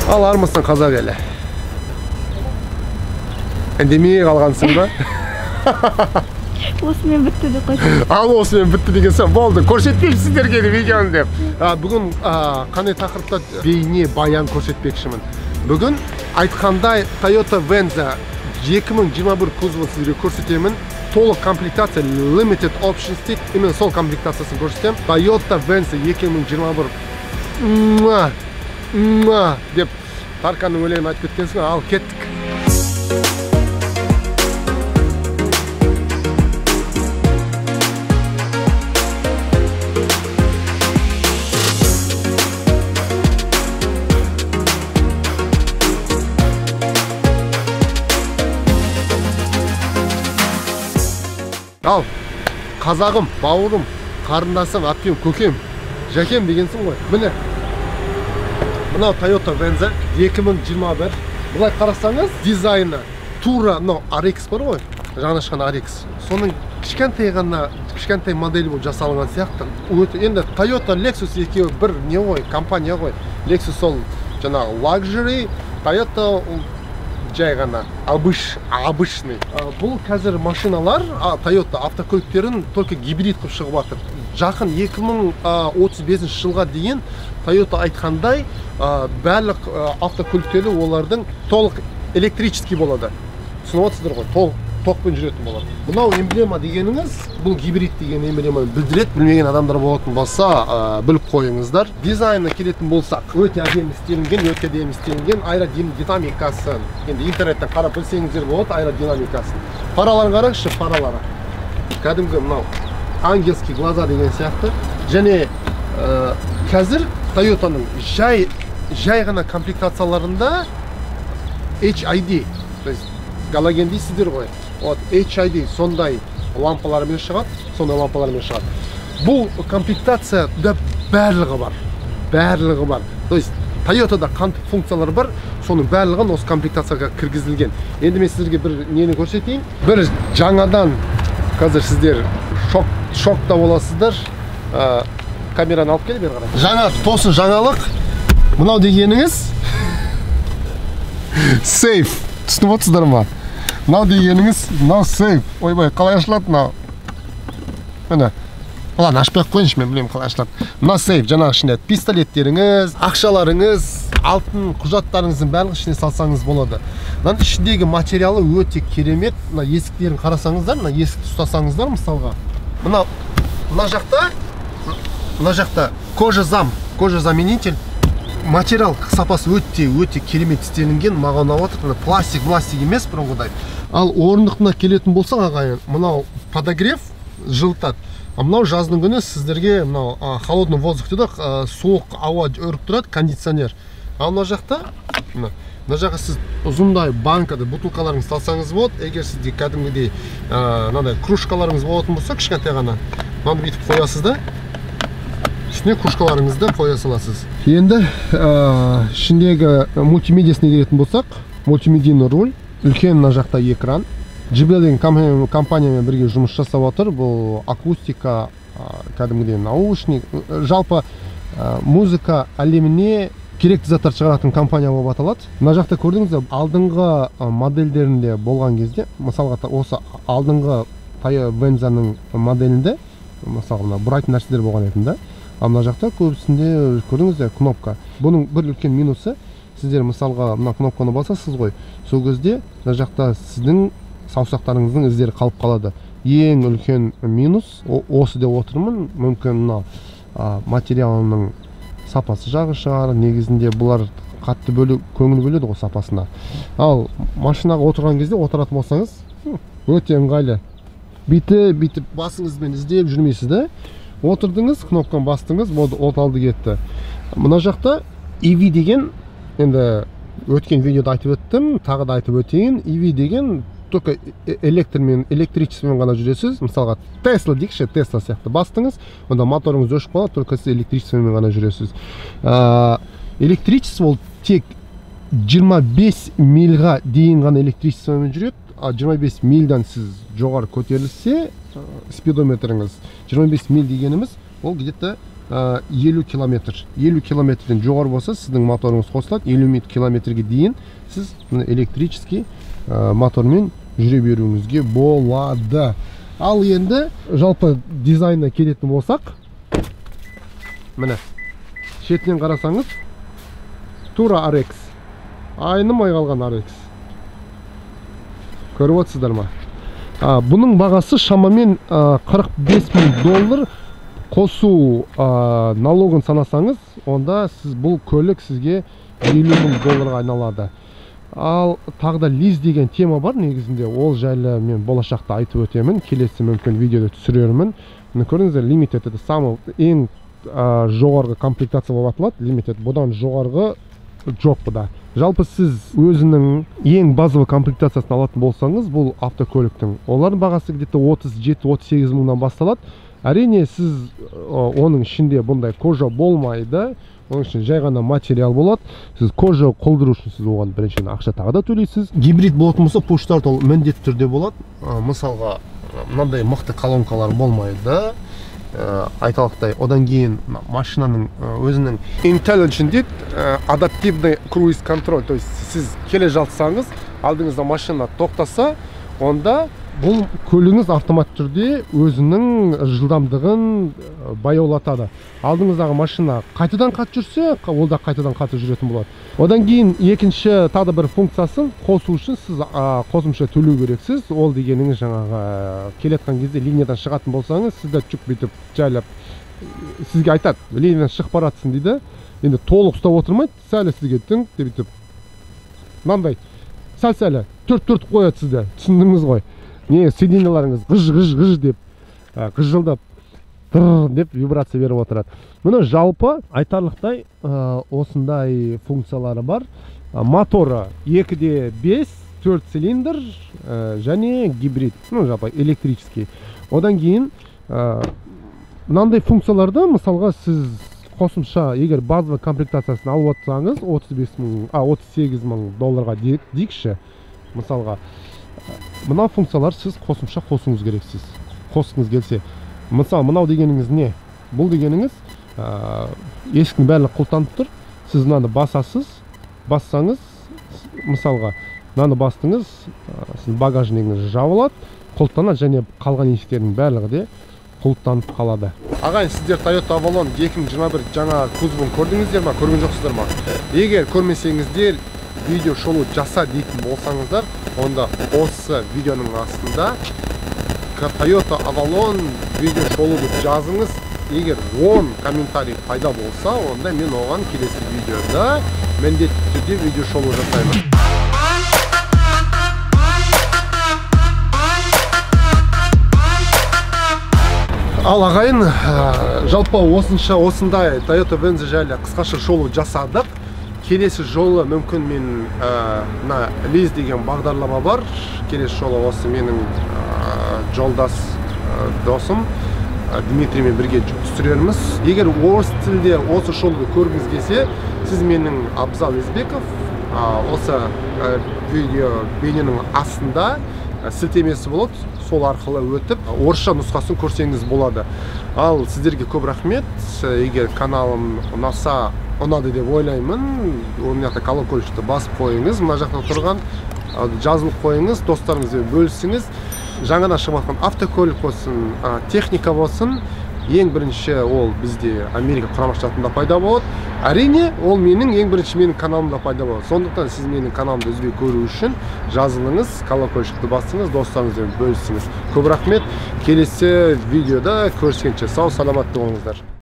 Ал армысың, қазақ елі. Үндемей қалғансың ба? Осымен бітті деп қойсаң. Ал осымен бітті деген соң болды, көрсетпеймін сіздерге видеоны деп. Бүгін қандай тақырыпта бейне баян көрсетпекшімін. Бүгін айтқандай Toyota Venza 2021 кузовын сіздерге көрсетемін. Толық комплектация Limited Options дейді. Именно сол комплектациясын көрсетемін. Toyota Venza 2021. Муа, муа деп Тарканның өлеңін айтып кеткенсің. Ал кеттік. Ал, қазағым, бауырым, қарындасым, әпкем, көкем, жәкем дегенсің ғой. Міне, мынау Toyota Venza 2021. Былай қарасаңыз, дизайны тура мынау RX бар ғой, жаңа шыққан RX. Соның кішкентай ғана, кішкентай моделі болып жасалынған сияқты. Өте, енді Toyota, Lexus екеуі бір не ғой, компания ғой. Lexus ол жаңағы luxury, Toyota ол жай ғана обычный. Бұл қазір машиналар, Toyota автокөліктерін только гибрид қылып шығып жатыр. Жақын 2035 жылға дейін Toyota айтқандай, барлық автокөліктері олардың толық электрический болады. Түсініп отырсыздар ғой, толық тоқпен жүретін болады. Мынау эмблема дегеніңіз, бұл гибрид деген эмблеманы білдіреді. Білмеген адамдар болатын болса, біліп қойыңыздар. Дизайны келетін болсақ, өте әдемі істелінген, өте әдемі істелінген. Аэродинамикасы, енді интернеттен қарап білсеңіздер болады аэродинамикасын. Фараларын қараңызшы, фаралары. Кәдімгі мынау ангельский глаза деген сияқты. Және қазір Toyota'ның жай ғана комплектацияларында HID, то есть галоген дейсіздер ғой. Вот HID сондай лампалармен шығады, сондай лампалармен шығады. Бұл комплектацияда барлығы бар. Барлығы бар. То есть Toyota'да қандай функциялар бар, соның барлығын осы комплектацияға кіргізілген. Енді мен сіздерге бір нені көрсетейін. Бір жаңадан қазір сіздер шокта боласыздар. Камераны алып кел бері қарай. Жаңа тосын жаңалық. Мынау дегеніңіз сейф. Түсініп отырсыздар ма? Мынау дегеніңіз, мынау сейф. Ойбай, қалай ашылады мынау? Міне. Ладно, ашпай ақ қояйыншы, мен білемін қалай ашылады. Мына сейф, жаңағы ішінде пистолеттеріңіз, ақшаларыңыз, алтын құжаттарыңыздың барлығын ішіне салсаңыз болады. Мынаның ішіндегі материалы өте керемет. Мына есіктерін қарасаңыздар, мына есікті ұстасаңыздар мысалға. Мына жақта, мына жақта кожа-зам, кожа-заменитель. Материал сапасы өте керемет істелінген, маған ұнап отыр. Мына пластик, пластик емес бұрынғыдай. Ал орындығына келетін болсақ, ағайын, мынау подогрев жылытады. А мынау жаздың күні сіздерге мынау холодный воздух дейді, суық ауа үріп тұрады, кондиционер. Ал мына жақта, мына жақта сіз ұзындай банкада бутылкаларыңызды салсаңыз болады. Егер сізде кәдімгідей мынандай кружкаларыңыз болатын болса, кішкентай ғана, мынаны бүйтіп қоясыз да, үстіне кружкаларыңызды қоя саласыз. Енді ішіндегі мультимедиасына келетін болсақ, мультимедийный руль, үлкен мына жақта экран. JBL деген компаниямен бірге жұмыс жасап отыр. Бұл акустика, кәдімгідей наушник, жалпы музыка әлеміне керекті заттар шығаратын компания болып аталады. Мына жақта көрдіңіздер, алдыңғы модельдерінде болған кезде, мысалға осы алдыңғы Toyota Venza-ның моделінде, мысалға мына бұрайтын нәрселер болған еді да. Ал мына жақта көбісінде көрдіңіздер кнопка. Бұның бір үлкен минусы, сіздер мысалға мына кнопканы басасыз ғой, сол кезде мына жақта сіздің саусақтарыңыздың іздері қалып қалады. Ең үлкен минус осы деп отырмын. Мүмкін мынау материалының сапасы жағы шығар. Негізінде бұлар қатты көңіл бөледі ғой сапасына. Ал машинаға отырған кезде отыратын болсаңыз, өте ыңғайлы. Бүйтіп басыңызбен іздеп жүрмейсіз да. Отырдыңыз, кнопканы бастыңыз, болды, от алды кетті. Мына жақта EV деген, енді өткен видеода айтып өттім, тағы да айтып өтейін. EV деген только электрмен, электричествомен ғана жүресіз. Мысалға Tesla дейікші, Tesla сияқты бастыңыз, онда моторыңыз өшіп қалады, только сіз электричествомен ғана жүресіз. Электричество ол тек 25 мильға дейін ғана электричествомен жүреді. А 25 мильдан сіз жоғары көтерілсе, спидометріңіз 25 миль дегеніміз ол где-то 50 километр. 50 километрден жоғары болса, сіздің моторыңыз қосылады. 50 километрге дейін сіз электрический мотормен жүре беруіңізге болады. Ал енді жалпы дизайнына келетін болсақ, міне шетінен қарасаңыз, тура RX. Айнымай қалған RX. Көріп отырсыздар ма? Бұның бағасы шамамен 45 мың доллар. Қосу налогын санасаңыз, онда сіз бұл көлік сізге 50 мың долларға айналады. Ал тағы да лиз деген тема бар негізінде, ол жайлы мен болашақта айтып өтемін, келесі мүмкін видеода түсірермін. Міне көрдіңіздер, Limited это самый ең жоғарғы комплектация болып аталады. Limited бұдан жоғарғы жоқ бұда. Жалпы сіз өзінің ең базовый комплектациясын алатын болсаңыз, бұл автокөліктің, олардың бағасы где-то 37-38 мыңнан басталады. Әрине сіз оның ішінде бұндай кожа болмайды, оның ішінде жай ғана материал болады. Сіз кожа қолдыру үшін сіз оған біріншіден ақша тағы да төлейсіз. Гибрид болатын болса, push start ол міндетті түрде болады. Мысалға мынандай мықты колонкалар болмайды, айтарлықтай. Одан кейін машинаның өзінің intelligent дейді, адаптивный круиз контроль, то есть сіз келе жатсаңыз, алдыңызда машина тоқтаса, онда бұл көлігіңіз автоматты түрде өзінің жылдамдығын баяулатады. Алдыңыздағы машина қайтадан қатты жүрсе, ол да қайтадан қатты жүретін болады. Одан кейін екінші тағы бір функциясын қосу үшін сіз қосымша төлеу керексіз. Ол дегеніңіз жаңағы келе жатқан кезде линиядан шығатын болсаңыз, сіз де чүк бүйтіп жайлап сізге айтады, линиядан шығып баратсың дейді. Енді толық ұстап отырмайды, сәл сізге тың деп бүйтіп мынандай сәл-сәлі төрт-төрт қояды сізді. Түсіндіңіз ғой? Не, сиденьеларыңыз ғыж-ғыж-ғыж деп, ғыжылдап тыр деп вибрация беріп отырады. Мұны жалпы айтарлықтай осындай функциялары бар. Моторы 2,5, 4 цилиндр және гибрид, ну жалпы электрический. Одан кейін мынандай функцияларды мысалға сіз қосымша егер базовый комплектациясын алып отырсаңыз, 38 мың долларға дейікші, мысалға мына функциялар сіз қосымша қосуыңыз керексіз. Қосқыңыз келсе. Мысалы, мынау дегеніңіз не? Бұл дегеніңіз, есіктің барлығы құлыптанып тұр. Сіз мынаны басасыз, бассаңыз, мысалға, мынаны бастыңыз, сіздің багажнигіңіз жабылады, құлыптанады және қалған есіктердің барлығы де құлыптанып қалады. Ағайын, сіздер Toyota Avalon 2021 жаңа кузовын көрдіңіздер ма, көрген жоқсыздар ма? Егер көрмесеңіздер, видео шолу жаса дейтін болсаңыздар, онда осы видеоның астында Toyota Avalon видео шолу деп жазыңыз. Егер 10 комментарий пайда болса, онда мен оған келесі видеода міндетті түрде видео шолу жасаймын. Ал ағайын, жалпы осындай Toyota Venza жайлы қысқаша шолу жасадық. Келесі жолы мүмкін мен мына лиз деген бағдарлама бар. Келесі жолы осы менің жолдас досым Дмитриймен бірге түсірерміз. Егер орыс тілде осы шолуды көргіңіз келсе, сіз менің Абзал Избеков осы видео бейненің астында сілтемесі болады, сол арқылы өтіп орысша нұсқасын көрсеңіз болады. Ал сіздерге көп рахмет. Егер каналым ұнаса, ұнады деп ойлаймын, оның жақта колокольчикті басып қойыңыз, мына жақта тұрған жазылып қойыңыз, достарыңызбен бөлісіңіз. Жаңадан шығып жатқан автокөлік болсын, техника болсын, ең бірінші ол бізде Америка Құрама Штатында пайда болады. Әрине, ол менің ең бірінші менің каналымда пайда болады. Сондықтан сіз менің каналымды үзбей көру үшін жазылыңыз, колокольчикті басыңыз, достарыңызбен бөлісіңіз. Көп рахмет. Келесі видеода көріскенше сау саламатты болыңыздар.